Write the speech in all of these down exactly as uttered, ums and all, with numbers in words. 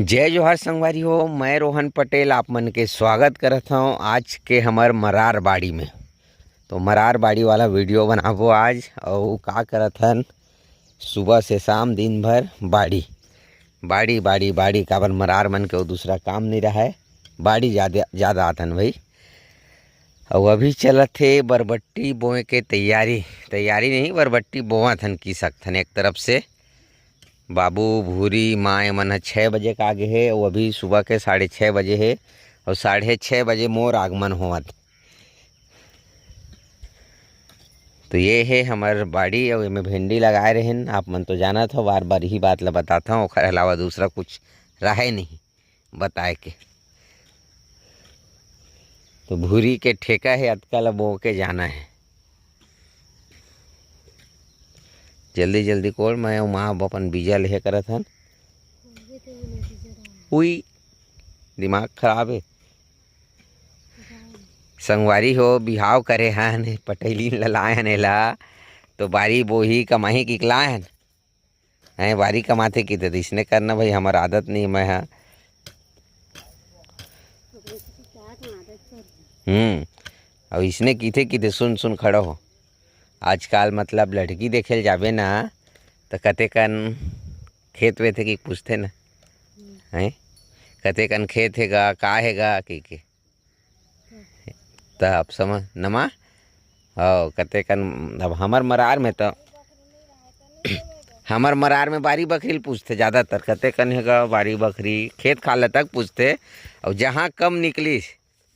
जय जोहार संगवारी हो, मैं रोहन पटेल आप मन के स्वागत करत हौं आज के हमर मरार बाड़ी में। तो मरार बाड़ी वाला वीडियो बनाबो आज, अउ का करत हन सुबह से शाम दिन भर बाड़ी, बाड़ी, बाड़ी, बाड़ी, काबर मरार मन के वो दूसरा काम नहीं रहा है, बाड़ी जादा, जादा आथन भाई। अउ अभी चलत हे बरबट्टी बोए के तैयारी, तैयारी नहीं, बरबट्टी बोवत हन की सकथन एक तरफ से। बाबू, भूरी, माँ, एमन ह छः बजे का आगे हे, अउ अभी सुबह के साढ़े छः बजे हे, अउ साढ़े छः बजे मोर आगमन होवत। तो ये हे हमर बाड़ी, अउ एमे भेंडी लगाए रहेन। आप मन तो जानत हो, बार बार यही बात ला बतात हूँ, ओखर अलावा दूसरा कुछ रहे नहीं बताए के। तो भूरी के ठेका हे, अतका ला बो के जाना हे। जल्दी जल्दी कोड़, मैं अउ माँ अब अपन बीजा लेहे करत हन। उई, दिमाग खराब हे। संगवारी हो, बिहाव करे हन, पटैलिन ला लाए हन एला, तो बारी बोही कमाही किकलाए हन। हैं, बारी कमाथे किथे, तो इसने करना भाई, हमर आदत नहीं, मैं हा। हम्म, अब इसने किथे किथे सुन सुन खड़ा हो। आजकल मतलब लड़की देखे ल जाबे ना, तो कते कन खेत वेथे कि पूछथे ना, हैं, कते कन खेत हे गा, का हे गा, कि के। त आप समझ नमा, हो, कते कन अब हमर मरार में तो हमर मरार में बारी बखरी ल पूछथे ज़्यादातर, कते कन हे गा बारी बखरी, खेत खार ल तक पूछथे। अउ जहाँ कम निकलिस,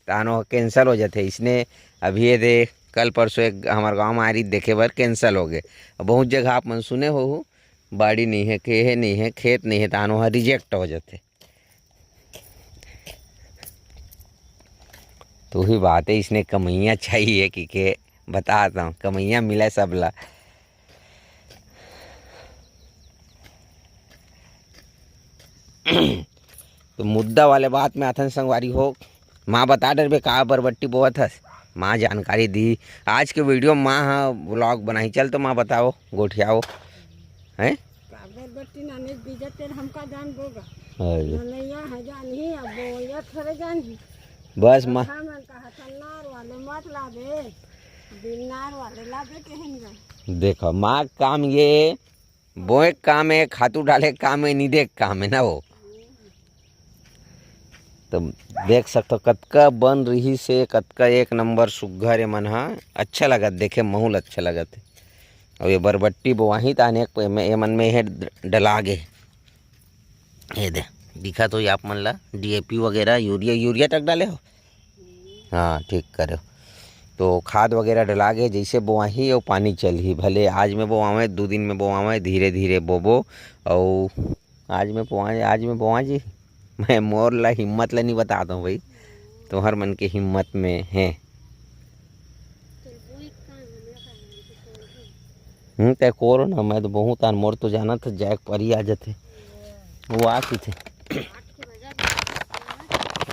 तहान वो कैंसिल हो जाथे। इसने अभी ये दे, कल परसों एक हमर गाँव में आ रही देखे बर, कैंसिल हो गए। अब बहुत जगह आप मन सुने हो, बाड़ी नहीं है, केहे नहीं है, खेत नहीं है, तहान वो रिजेक्ट हो जाथे। तो वही बात है, इसने कमैया चाहिए कि के, बतात हूँ, कमैया मिले सब ला। तो मुद्दा वाले बात में आथन संगवारी हो, माँ बता डरबे का बरबट्टी बोवत हस, माँ जानकारी दी। आज के वीडियो माँ ह व्लॉग बनाही, चल तो माँ बताओ, गोठियाओ, हैं? काबर बट्टी नाने बीजा तेल हमका जान बोगा। अरे। ननैया है जान ही, अब बोया थोड़े जान ही। बस माँ। हम कहा था नार वाले मत लाबे, बिन नार वाले लाबे कहन गा। देखो, माँ काम ये, बोए काम है, खातू डाले काम है, नींदे काम है ना वो। तो देख सकथो कतका बन रही से, कतका एक नंबर सुग्घर ए मन हा। अच्छा लगत देखे, माहौल अच्छा लगत है। अब ये बरबट्टी बोआही ताने एक पे में, ये मन में हे ड-, डला गे। ये दे, दिखा तो आप मन ला डीएपी वगैरह, यूरिया, यूरिया तक डाले हो? हाँ, ठीक करे हो। तो खाद वगैरह डला गे, जैसे बोआही और पानी चलही, भले आज में बोआवे, दो दिन में बोआवे, धीरे धीरे बोबो। और आज में बोआ, आज में बोआ जी, मैं मोर ला हिम्मत ला नहीं बता दूँ भाई, तुम्हार मन के हिम्मत में है। हम्म, तै कोरो ना, मैं तो बहुत आन, मोर तो जाना था, जाए के परी आ जाते। वो आ की थे।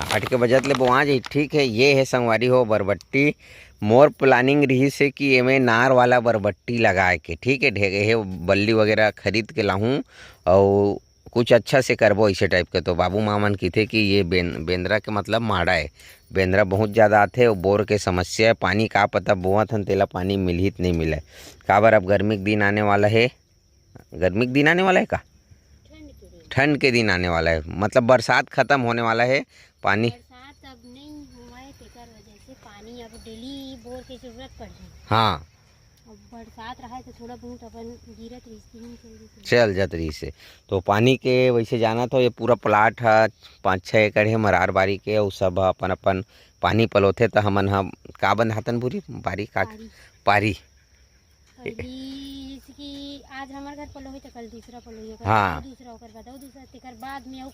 आठ के बजत ले बोआ जाही, ठीक है। ये है संगवारी हो बरबट्टी। मोर प्लानिंग रही से कि एमे नार वाला बरबट्टी लगाए के, ठीक है, ढेगे हे बल्ली वगैरह खरीद के लाहूँ और कुछ अच्छा से करबो ऐसे टाइप के। तो बाबू माँ मन किथे कि ये बेन-, बेंदरा के मतलब माड़ा है, बेंदरा बहुत ज़्यादा आथे और बोर के समस्या है। पानी का पता बोवत हन तेला पानी मिलही त नहीं मिले, काबर अब गर्मी के दिन आने वाला है। गर्मी के दिन आने वाला है का? ठंड के दिन। ठंड के दिन आने वाला है, मतलब बरसात खत्म होने वाला है। पानी बरसात अब नहीं हुआ है, तेकर वजह से पानी अब डेली बोर के जरूरत पड़ रही है। हाँ। अब बरसात रहा है तो थोड़ा बहुत अपन गिरत रही, चल जाते। चल जात रही से। तो पानी के वैसे जाना तो ये पूरा प्लाट है, पाँच छः एकड़ है मरार बारी के, और सब अपन अपन पानी पलोथे तो हमन हम का बंधातन पूरी बारी का पारी। पारी। पहली जैसे कि आज हमारे घर पलोही तो कल दूसरा पलोही, ओकर हाँ। बाद दूसरा, ओकर बाद और दूसरा, तेकर बाद में और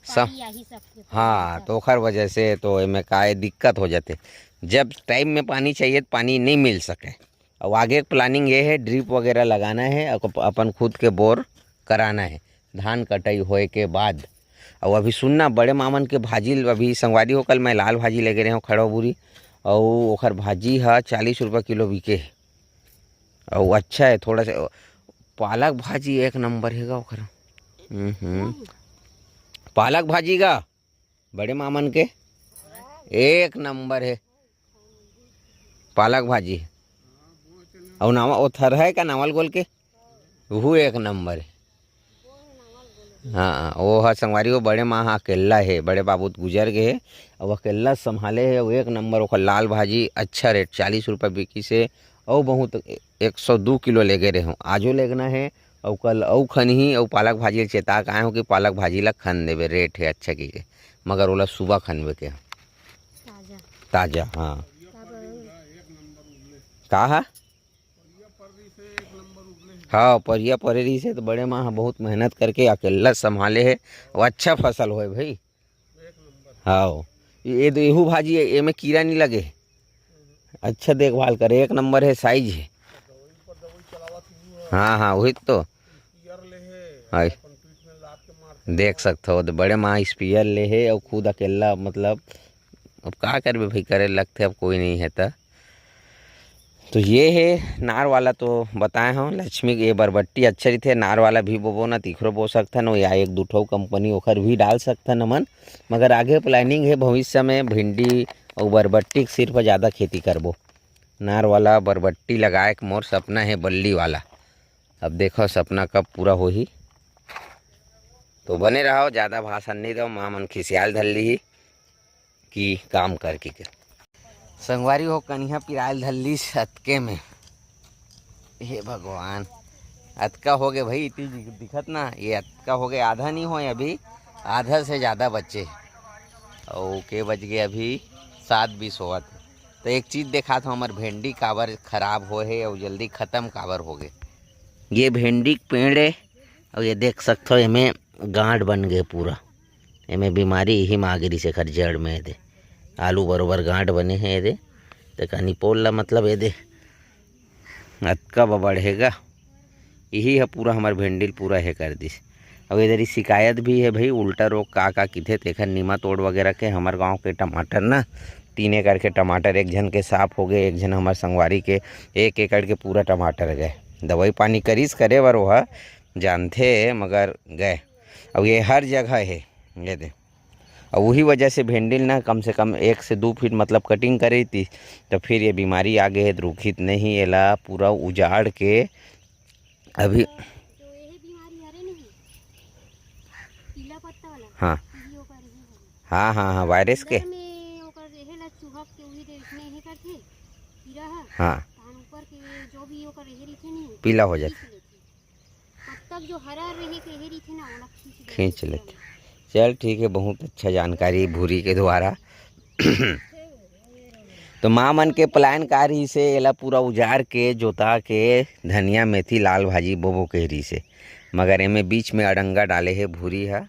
सब। पानी आही सबके हाँ, पलोही तो ओखर वजह से तो एमे का है, दिक्कत हो जाते। जब टाइम में पानी चाहिए तो पानी नहीं मिल सके। और आगे प्लानिंग ये है, ड्रिप वगैरह लगाना है, अप-, अपन खुद के बोर कराना है धान कटाई होए के बाद। और अभी सुनना, बड़े मामन के भाजी, अभी संगवारी हो, कल मैं लाल भाजी लेके रहे हूँ खड़ो बुरी, और ओखर भाजी हा चालीस रुपये किलो बिके है। और अच्छा है, थोड़ा सा पालक भाजी एक नंबर है गा ओखर। हम्म, हम्म। पालक भाजी का बड़े मामन के एक नंबर हे पालक भाजी। अउ नावा ओ थर हे का नावल गोल के, उहू एक नंबर हे। हाँ, वो ह संगवारी, वो बड़े माँ ह अकेल्ला हे, बड़े बाबू त गुजर गे हे, अउ अकेल्ला संभाले हे, अउ एक नंबर ओखर लाल भाजी अच्छा रेट, चालीस रुपया बिकिस हे, अउ बहुत एक सौ दू किलो लेगे रेहेंव, आजो लेगना हे, अउ कल अउ खनही, अउ पालक भाजी ल चेता के आए हों कि पालक भाजी ला खन देबे, रेट हे अच्छा कहिके, मगर ओला सुबह खनबे के। ताजा। ताजा, हाँ। का बर? का हा? हाँ, परिया परे रहिस हे त बड़े माँ ह बहुत मेहनत करके अकेल्ला संभाले हे, अउ अच्छा फसल होय भाई। हाँ, ये तो एहू भाजी हे, एमे कीरा नहीं लगे, अच्छा देखभाल करे, एक नंबर हे, साइज हे। हाँ, हाँ, वही तो। हाँ, देख सकथो, त बड़े माँ स्पीयर ले हे अउ खुद अकेल्ला, मतलब, अब का करबे भाई, करे लगथे, अब कोई नहीं हे त। तो ये हे नार वाला, तो बताए हों लक्ष्मी के, ये बरबट्टी अच्छा रहिथे, नार वाला भी बोबो ना, तिखरो बो सकथन, या एक दू ठो कंपनी ओखर भी डाल सकथन हमन, मगर आगे प्लानिंग हे भविष्य में भिंडी अउ बरबट्टी के सिर्फ ज़्यादा खेती करबो। नार वाला बरबट्टी लगाए के मोर सपना हे, बल्ली वाला। अब देखो सपना कब पूरा होही। तो बने रहो, ज़्यादा भाषण नहीं दो, माँ मन खिसियाल धर ली कि काम करके के। संगवारी हो, कनिहा पिरायल धर लीस अतके में। हे भगवान, अतका हो गए भाई, इतनी दिख-, दिखत ना, ये अतका हो गए, आधा नहीं होय अभी, आधा से ज़्यादा बचे। अउ के बज गए अभी, सात बीस होवत हे। तो एक चीज़ देखात हों, हमर भेंडी काबर खराब होय हे अउ जल्दी खत्म काबर हो गए। ये भेंडी के पेड़ हे, अउ ये देख सकथो, एमे गांठ बन गए पूरा। एमे बीमारी इही म आ गे रिहिस एखर जड़ में, एदे। आलू बरोबर गांठ बने हे, एदे। ते कानी पोल ला, मतलब, एदे। अतका बबड़ हे गा। इही ह पूरा हमर भेंडी ल पूरा हे कर दिस। अउ एदे शिकायत भी हे भाई, उल्टा रोग का का किथे, तेखर नीमातोड़ वगैरह के। हमर गांव के टमाटर ना, तीन एकड़ के टमाटर एक झन के साफ हो गए, एक झन हमर संगवारी के एक एकड़ के पूरा टमाटर गए। दवाई पानी करिस करे बर, ओहा जानथे, मगर गए। अउ ये हर जगह हे, ये दे। अउ उही वजह से भेंडी ल ना कम से कम एक से दू फीट, मतलब, कटिंग करे थी, तो फिर ये बीमारी आ गए हे, त रुखित नहीं, एला पूरा उजाड़ के अभी। जो ये बीमारी हरे नहीं, पीला पत्ता वाला, हाँ। ये ओकर ही हरे। हाँ, हाँ, हाँ, वायरस के। अंदर में ओकर रेहे ला चुहक के, उही दे इसने हे करथे, कीड़ा ह। हाँ। तहन ऊपर के जो भी ओकर रेहे रहिथे नहीं, पीला हो जाथे। खींच लेथे। पत्ता जो हरा रहे के हे रहिथे ना, ओला खींच लेथे। खींच लेथे। चल ठीक हे, बहुत अच्छा जानकारी भूरी के द्वारा। तो माँ मन के प्लान का रहिस हे, एला पूरा उजार के, जोता के, धनिया, मेथी, लाल भाजी बोबो के रहिस हे, मगर एमे बीच में अड़ंगा डाले हे भूरी ह।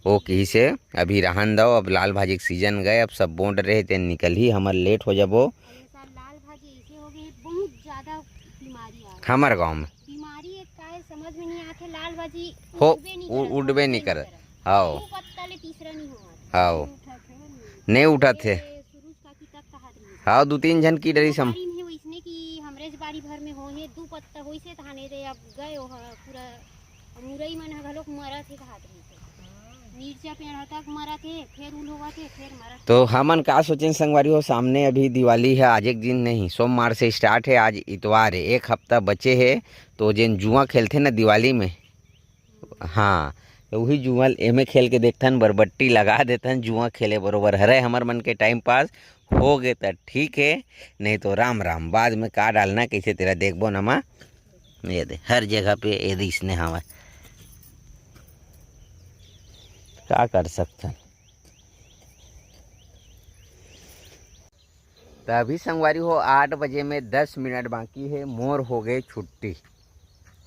ओ किहिस हे, "अभी रहन दव, अब लाल भाजी के सीजन गए, अब सब बोंड रहे, तेन निकलही, हमर लेट हो जाबो।" अरे सर, लाल भाजी ऐसे हो गए, बहुत ज्यादा बीमारी आ गई। हमर गांव में। बीमारी एक का है, समझ में नहीं आते, लाल भाजी हो, उठबे नहीं उ-, करत, उठबे नहीं करत। हाव। दू पत्ता ले तीसरा नहीं हुआ। हाव। नहीं उठत है, नहीं। नहीं उठत है। ये सुरुज काकी तक कहा रही है। हाव, दू तीन झन की डरी सम- बारी में वैसने कि हमरे ज बारी भर में हो है, दू पत्ता होइसे तहाने रे, अब गए हो ह-, पूरा मुरई मन ह घलोक मरत हे कहात रहिथे। मिर्चा पेड़ ह तक मरत हे, फेर उल होवत हे, फेर मरत हे। तो हमन का सोचेन संगवारी हो, सामने अभी दिवाली हे, आज एक दिन नहीं, सोमवार से स्टार्ट हे, आज इतवार हे, एक हफ्ता बचे हे। तो जेन जुआ खेलथे ना दिवाली में, हाँ, तो वही जुआ ल एमे खेल के देखथन, बरबट्टी लगा देथन, जुआ खेले बरोबर हरे हमर मन के टाइम पास। हो गे त ठीक हे, नहीं तो राम राम, बाद में का डालना कैसे तेला देखबो न मा। ये दे, हर जगह पे ये दे इसने हवय। का कर सकथन? त अभी संगवारी हो, आठ बजे में दस मिनट बाकी हे, मोर हो गए छुट्टी।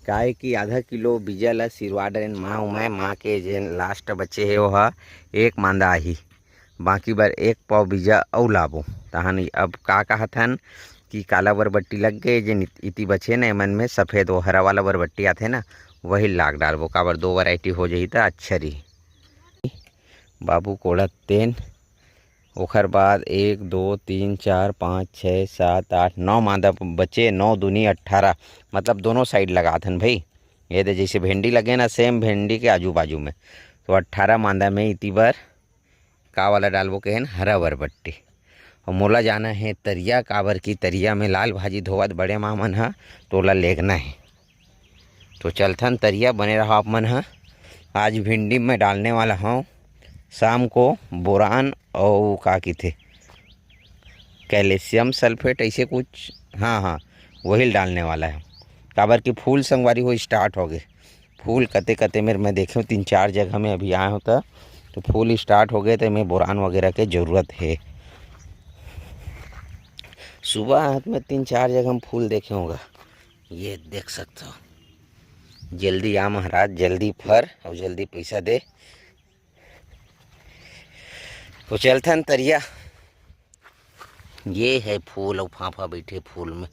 काहे कि आधा किलो बीजा ला सिरवा डरेन माँ उमाय, माँ के जेन लास्ट बचे हे, ओहा एक मांदा आही। बाकी बर एक पाव बीजा अउ लाबो। तहन अब का कहत हन कि काला बरबट्टी लग गे, जेन इत-, इति बचे न, एमन में सफेद वो हरा वाला बरबट्टी आथे न, वही लाग डालबो। काबर दो वैरायटी हो जही त अच्छा रही। बाबू कोड़त तेन, ओखर बाद एक, दो, तीन, चार, पाँच, छः, सात, आठ, नौ मादा बचे, नौ दूनी अट्ठारह, मतलब दोनों साइड लगात हन भाई। ये दे जैसे भेंडी लगे ना, सेम भेंडी के आजू बाजू में। तो अट्ठारह मांदा में इति बर का वाला डालबो कहेन, हरा बरबट्टी। अउ मोला जाना हे तरिया, काबर कि तरिया में लाल भाजी धोवत बड़े माँ मन ह, तोला लेगना हे। तो चलथन तरिया, बने रहो आप मन ह। आज भिंडी में डालने वाला हूँ शाम को बोरान अउ का किथे, कैल्शियम सल्फेट ऐसे कुछ, हाँ हाँ, वही डालने वाला है। काबर कि फूल संगवारी हो स्टार्ट हो गए, फूल कते कते मेर मैं देखे हूँ, तीन चार जगह में अभी आए हूँ तो, तो फूल स्टार्ट हो गए, तो मैं बोरान वगैरह के जरूरत है। सुबह हाथ में तीन चार जगह में फूल देखे होगा, ये देख सकते हो। जल्दी आ महाराज, जल्दी फर और जल्दी पैसा दे। तो चलथन तरिया, ये है फूल और फाफा बैठे फूल में।